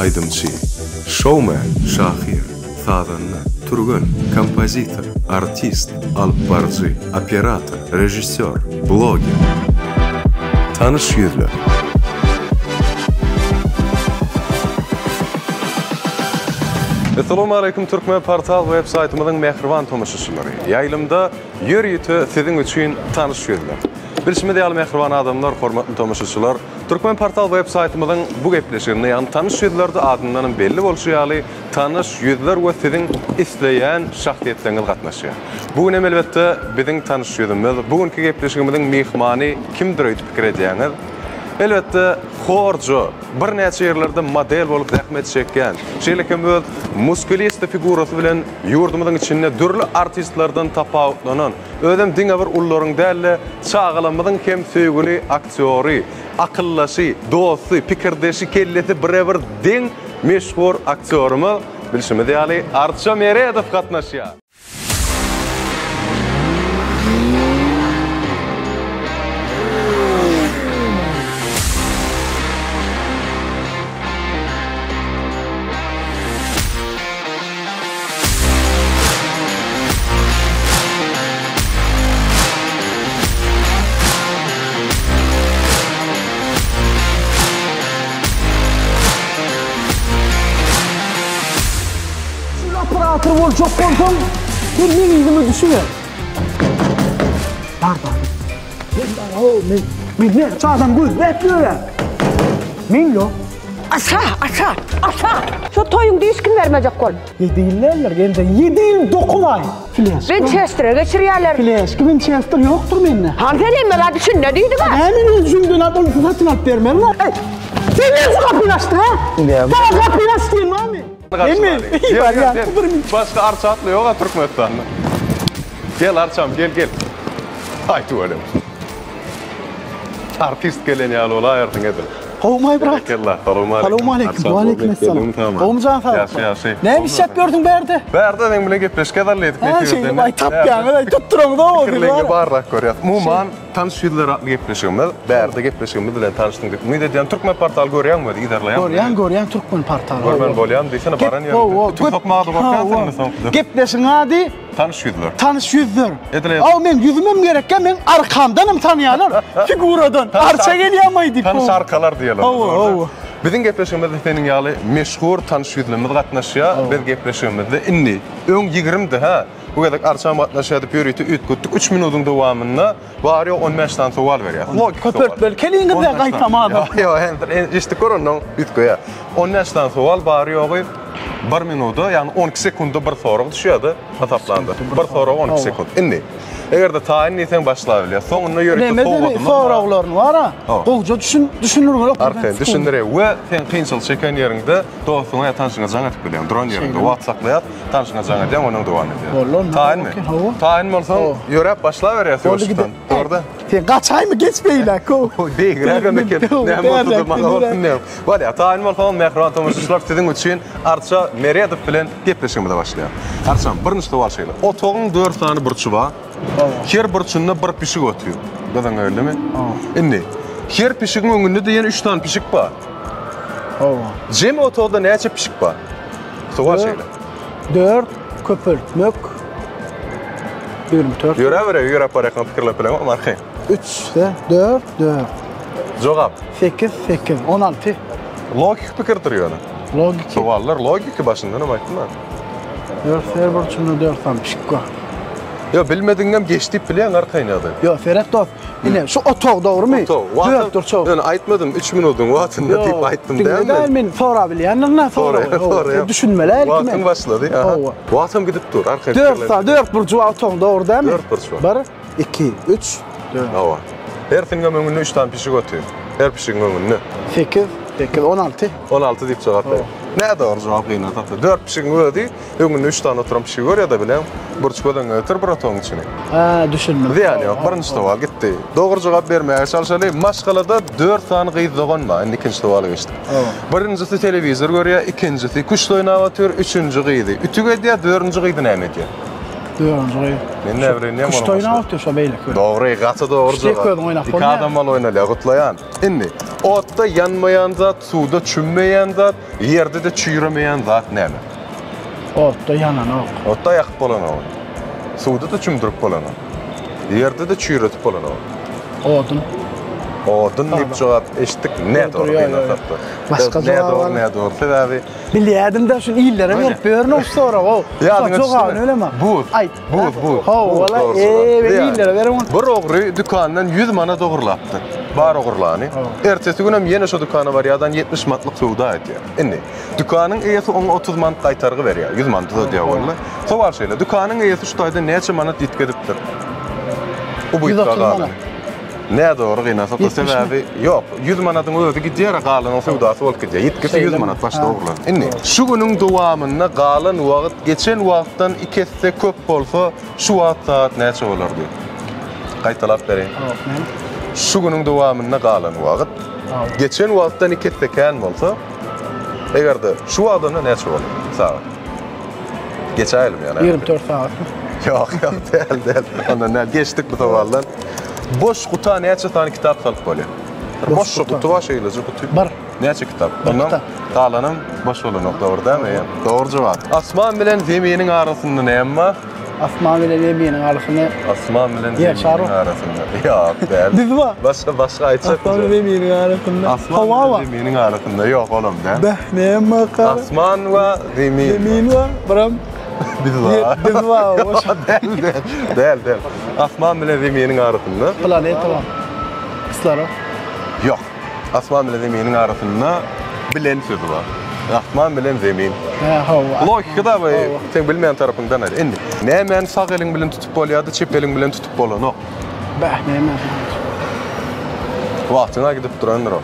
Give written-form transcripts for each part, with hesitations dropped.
Aýdymçy, şoumen, şahyr, sazanda, türgen, kompozitor, artist, alypbaryjy, operator, režissýor, bloger. Tanyş ýüzler. Essalawmaleýkum Türkmen Portal web saýtymyzyň mähriban tomaşaçylary! Ýaýlymda ýörite siziň üçin tanyş ýüzler. Bilşimiz ýaly mähriban adamlar, hormatly tomaşaçylar, Türkmen Portal web saýtymyzyň bu gepleşiginde, ýagny Tanyş ýüzlerde adyndanam belli bolşy ýaly, tanyş ýüzler we siziň isleýän şahsyýetleriňiz gatnaşýar. Bu gün hem elbetde biziň tanyş ýüzümiz, bu günki gepleşigimiziň myhmany kimdir öýdüp pikir edýäňiz? Elbetde, horja, birnäçe ýerlerde model bolup zähmet çekýän, şeýle hem öz muskulisti figurasy bilen ýurdumyzyň içinde dürli artistlerden tapawutlanan, Özem diňe bir ulularyň däl-de, çagalarymyzyň hem söýgüli aktýory, akyldaşy, dosty, pikirdeşi, kellesi bire-bir deň meşhur aktýorymyz, bilşimiz ýaly, Arça Meredow gatnaşýar. Şul operator boljak bolsaň, sen meň yzyma düşüber. Bar bar. Men bar, ho, men men näçe adam gözläp ýörän. Men ýok. Aşa, aşa, aşa! Şu toýuň diskini bermejek bol. Ýedi ýyl däldir, geldi. Ýedi ýyl 9 aý. Fleşka. Winçestere geçirýärler. Fleşka, Winçester ýokdur mende. Han sen hemme zat düşünde diýdiň-ä. Näme men düşünden at ony satyn alyp bermeli. Eý, sen näme şu gapyny açdyň ha? Saňa gapyny aç diýen barmy? Hemme. Başga arça atly ýok-a Türkmenistanda. Gel arçam, gel, gel. Aý tüweleme. Artist gelen ýaly bolaýarsyň edil. Gowumaý brat? Berekella. Salowmaleýkim. Salowmaleýkim. Waleýkim esselam. Gowumy jan saglyk? Ýagşy, ýagşy. Näme iş ýap ýörsüň bärde? Bärde meň bilen gepleşik ederlidik. Hä, şeýle aý tapýaňyz, aý tutduraňyz-ow. Pikirleriňi barrak görýäs. Umuman, Tanyş ýüzler atly gepleşigimiz. Bärde gepleşigimiz bilen tanyşdyň diýip umyt edýän. Türkmen portal görýäňmi özi, yzarlaýaňmy? Görýän, görýän Türkmen portal. Görmän bolýamy diýsene, baran ýeriňde. Ütük sokmaga-da gorkýansyň indi soňky. Gepleşigiň ady? Tanyş ýüzler. Tanyş ýüzler. Edil Aw meň ýüzümem gerekkä, meň arkamdanam tanýarlar. Figuradan. Arça gelýämaý diýip. Tanyş arkalar diýerler. Hawa, hawa. Biziň gepleşigimizde seniň ýaly meşhur tanyş ýüzlimiz gatnaşýar. Biz gepleşigimizde indi öň ýigrimdi hä. Bu gezek Arçam gatnaşýar diýip ýörite üýtgetdik. Üç minudyň dowamynda bary-ýogy on bäş sany sowal berýär. Logiki sowal. Köpeltmeli keliňizde gaýtama adam. Ýok, ýok, häzir eşidip gör onnoň üýtgeýär. On bäş sany sowal bary-ýogy bir minuda, ýagny 12 sekundda bir sorag düşýär-de, hasaplanda. Bir sorag 12 sekund. Indi, eger-de taýyn diýseň başlabilýär. Soňunda ýörite sowgadymyz bar. Soraglaryny bar-a, gowja düşün, düşündirmeli. Arkaýyn düşündirýär we sen kynçylyk çeken ýeriňde dostuňa ýa tanşyňa jaň edip bilýäň, duran ýeriňde wagt saklaýar. Tanşyňa jaň edýäň, ondan dowam edýär. Boldy onda. Taýynmy? Hawa. Taýyn bolsaň, ýöräp başlaberýäs ýuwaşdan. Dogry-da. Sen gaçaýmy geç beýläk how. Beýigräk hem eken. Näme bolsa-da maňa bolsun diýen. Bolýar, taýyn bolsaňyz mähriban tomaşaçylar siziň üçin Arça Meredow bilen gepleşigimize başlaýarys. Arçam, birinji sowal şeýle. Otagyň dört sany burçy bar. Her burçunda bir pişik otyr. Gözeňe geldimi? Indi, her pişigiň öňünde-de ýene üç sany pişik bar. Hawa. Jemi otagda näçe pişik bar? Sowal şeýle. 4 köpeltmek 24. Ýöräberek, ýöräp barýarkaň pikirlenip bileňokmy arkaýyn? 3 de 4 4. Jogap. 8 8 16. Logiki pikirdir ýöne. Logiki. Sowallar logiki başyndan hem aýtdym ben. 4 her burçunda 4 sany pişik bar. Ýo bilmedigiňem geç diýip bilýäň arkaýyn ýagdaý. Ýo seret dost. Ine şu otag dogrymy? Otag. Dört burçak. Ýöne aýtmadym 3 minudyň wagtynda diýip aýtdym dälmi? Däl men sorabilýändirin soragy. Soraýan. Düşünmeli ilki men. Wagtyň başlady. Hawa. Wagtym gidip dur arkaýyn. Dört sany, dört burçy bar otagyň dogry dälmi? Dört burçy bar. 1 2 3 4. Hawa. Hersiniň öňünde 3 sany pişik otyr. Her pişigiň öňünde. 8 8 16. 16 diýip jogap ber. Nädogry jogap gynansak-da. Dört pişigiň özi Öňünde üç sany oturan pişigi görýär-de bilen, burç göz öňüne getir bir otagyň içini. Hä, düşündim. Zyýany ýok, birinji sowal gitdi. Dogry jogap bermäge çalşaly. Maşgalada dört sany gyz dogan bar. Indi ikinji sowala geçdik. Birinjisi telewizor görýär, ikinjisi küşt oýnap otyr, üçünji gyzy ütük edýär, dördünji gyzy näme edýär? Dördünji gyz. Men näbileýin näme Küşt oýnap otyr şo beýleki. Dogry, gaty dogry jogap. Tek özüň oýnap bolmaýar. Iki adam bolup oýnalýar, gutlaýan. Indi, otda ýanmaýan zat, suwda çümmeýän zat, ýerde-de çüýremeýän zat näme? Otda ýananok. Otda ýakyp bolanok. Suwda-da çümdürip bolanok. Ýerde-de çüýretip bolanok. Odun. Odun diýip jogap eşitdik. Nädogry gynansak-da. Başga jogap. Nädogry, nädogry. Sebäbi Bilýärdim-de şuny illere berip ýörün o soragy. Ýadyňa Jogabyny bilemok. Buz. Aýt. Buz, buz. Hawa, eee, men illere berem. Bir ogry dükandan 100 manat ogurlapdyr. Bar ogurlany. Ertesi günem ýene şo dükana barýardan 70 manatlyk söwda edýär. Indi, dükanyň eýesi oňa 30 manat gaýtargy berýär. 100 manat uzadýar walla. Sowal şeýle, dükanyň eýesi şu taýda näçe manat ýitgedipdir? 130 manat. Nädogry gynansak-da sebäbi ýok. 100 manadyň özi gidýär, galanyň söwdasy bolup gidýär. Ýitgisi 100 manat başda ogurlan. Indi şu günüň dowamynda galan wagt geçen wagtdan iki esse köp bolsa, şu wagt sagat näçe bolardy? Gaýtalap bereýin. Şu günüň dowamynda galan wagt geçen wagtdan iki esse kän bolsa, eger-de şu wagt onda näçe bolar sagat? Geçäýelim ýöne. 24 sagatmy? Ýok, ýok, däl, däl. Ondan däl. Geçdik bu sowaldan. Boş guta näçe sany kitap salyp bolýar? Boş guty bar şeýleje guty. Bir. Näçe kitap? Bir Ondan kitap. galanam boş bolanok, dogry dälmi? Dogry jogap. Asman bilen zeminiň arasynda näme bar? Asman bilen zeminiň arasynda Asman bilen Ýer şary. zeminiň arasynda. Ýok, däl. Biz bar. Başga başga aýtjak. Asman bilen zeminiň arasynda Asman howa bilen bar. zeminiň arasynda ýok, olam däl. Beh, näme bar? Asman we zemin. Zemin bar, biram Biz bar. Biz bar. Däl, däl. Däl, däl. Asman bilen zeminiň arasynda planeta bar. Kislorod. Ýok. Asman bilen zeminiň arasynda bilen sözi bar. Asman bilen zemin. Hä, hawa. Logika-da bu seň bilmeýän tarapyňdan aýt. Indi, nämäni sag eliň bilen tutup bolýar-da, çep eliň bilen tutup bolanok? Bäh, näme? Wagtyň-a gidip durandyr o.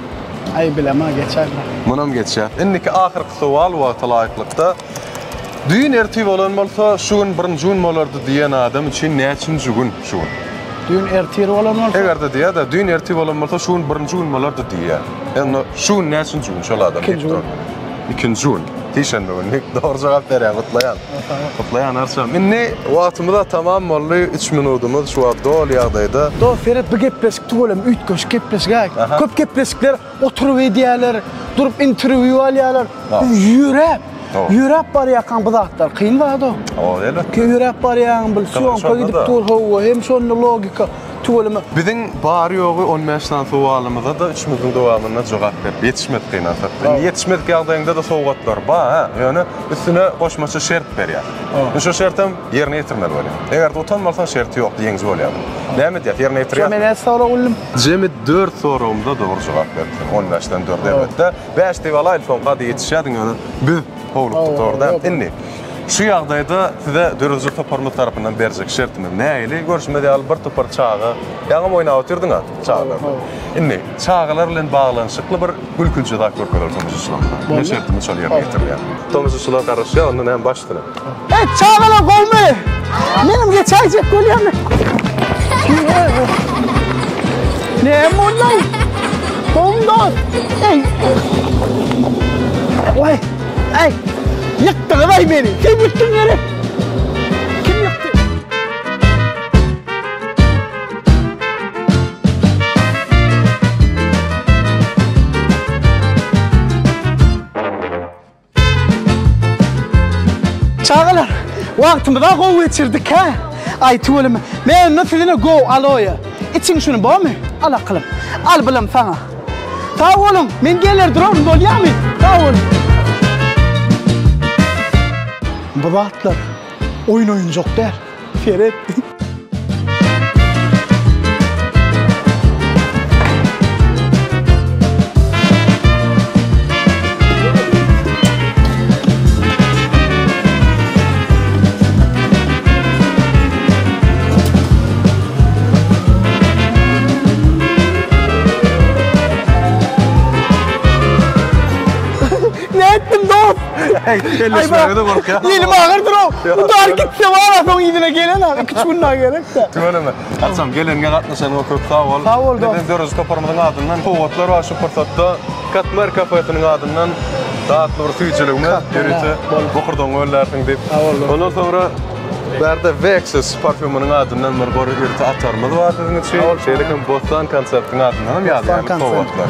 Aý, bilemok, geçer-de. Munam geçýär. Indiki ahyrky sowal wagta laýyklykda, Düýn ertir bolan bolsa, şu gün birinji gün bolardy diýen adam üçin näçinji gün şu gün? Düýn ertir bolan bolsa. Eger-de diýýär-de, düýn ertir bolan bolsa, şu gün birinji gün bolardy diýýär. Onda şu gün näçinji gün şol adam? Ikinji gün. Ikinji gün. Sişenbe güni. Dogry jogap berýäň, gutlaýan. Gutlaýan Arçam. Indi wagtymyz-a tamam boldy. Üç minudymyz şu wagt doly ýagdaýda. Dost seret bu gepleşik tüweleme üýtgeşik gepleşik-ä. Köp gepleşikler oturyp edýärler, durup interwýu alýarlar. Biz ýöräp, ýöräp barýarkaň bu zatlar kyn zat-ow. Hawa, elbetde. Ýöräp barýaň, bir sýomka gidip dur, hawa, hem şonda logika tüweleme. Biziň bary-ýogy on bäş sany sowalymyza-da üç minutiň dowamynda jogap berip ýetişmedik gynansak. Indi ýetişmedik ýagdaýyňda-da sowgatlar bar, ýöne üstüne goşmaça şert berýär. Indi şo şertem ýerine ýetirmeli bolýar. Eger-de utanmasaň şerti ýok, ýeňiji bolýarsyň. Näme edýäs, ýerine ýetirýäsmi? Şo men näçe sorag bildim? Jemi dört soragymyza dogry jogap beripsiň. On bäşden dört elbetde. Bäş diýip alaýyl, soňky ady ýetişýärdiň ýöne biz howlukdyk dogry däl. Indi şu ýagdaýda size döredijilik toparymyz tarapyndan berjek şertimiz nähili? Görşümiz ýaly bir topar çaga, ýaňam oýnap otyrdyň-a çagalar bilen. Indi çagalar bilen baglanyşykly bir gülkünç zat görkezeris tomaşaçylarymyza. Ine şertimiz şol ýerine ýetirilýär. Tomaşaçylar garaşýar, onda näme baş üstüne. Eý, çagalar gowmy? Menem geçäýjek bolýan. Näme boldy? Gowmy dost? Eý. Waý. Eý. Ýykdyňyz-aý meni. Sen ýykdyň gerek. Kim ýykdy? Çagalar, wagtymyz-a gowy geçirdik, hä? Aý, tüweleme. Men onda sizine gowy aloýa. Içiň şuny, bormy? Al akylym. Al bulam saňa. Sag boluň, men geler duraryn, bolýamy? Sag boluň. Bu zatlar oýun oýunjak däl. Seret. Ne etdim dost? Elleşmäge-de gorkýar. Elim agyrdyr o. Bu dar gitse bar soň yzyna gelen ha. 2-3 gün daha gerek-de. Tüweleme. Haçan geleniňe gatnaşanyňa köp sag bol. Sag bol dost. Bizden döredici toparymyzyň adyndan sowgatlar bar şu pursatda. Katmer kafesiniň adyndan datly bir süýjüligimiz. Ýörite bokurdagyňy öllärsiň diýip. Sag bol dost. Ondan soňra. Bärde Vexus parfýumynyň adyndan bir gory ürti atarymyz bar siziň üçin. Şeýle hem Bossan konseptiň adyndan hem ýadygärlik sowgatlar.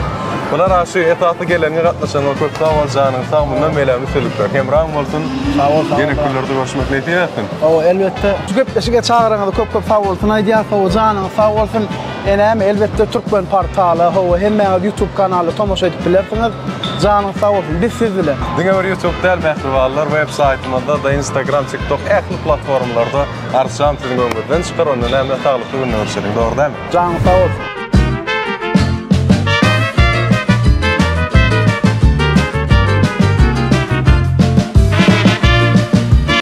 Bular aşy esasy geleniňe gatnaşanyňa köp sag bol janyň sag mundan beýläk üstünlikler hemraň bolsun. Sag bol sag bol. Ýene günlerde görüşmek nesip etsin. Hawa elbetde. Şu gepleşige çagyraňyza köp köp sag bolsun aýdýas hawa janyňyz sag bolsun. Enäm elbetde Türkmen portala hawa hemmäňiz YouTube kanala tomaşa edip bilersiňiz. Janyňyz sag bolsun biz siz bilen. Diňe bir YouTube däl mähribanlar web saýtymyzda-da Instagram TikTok ähli platformlarda Arçam siziň öňüňizden çykar onda näme saglykly günde görüşeliň dogry dälmi? Janyňyz sag bolsun.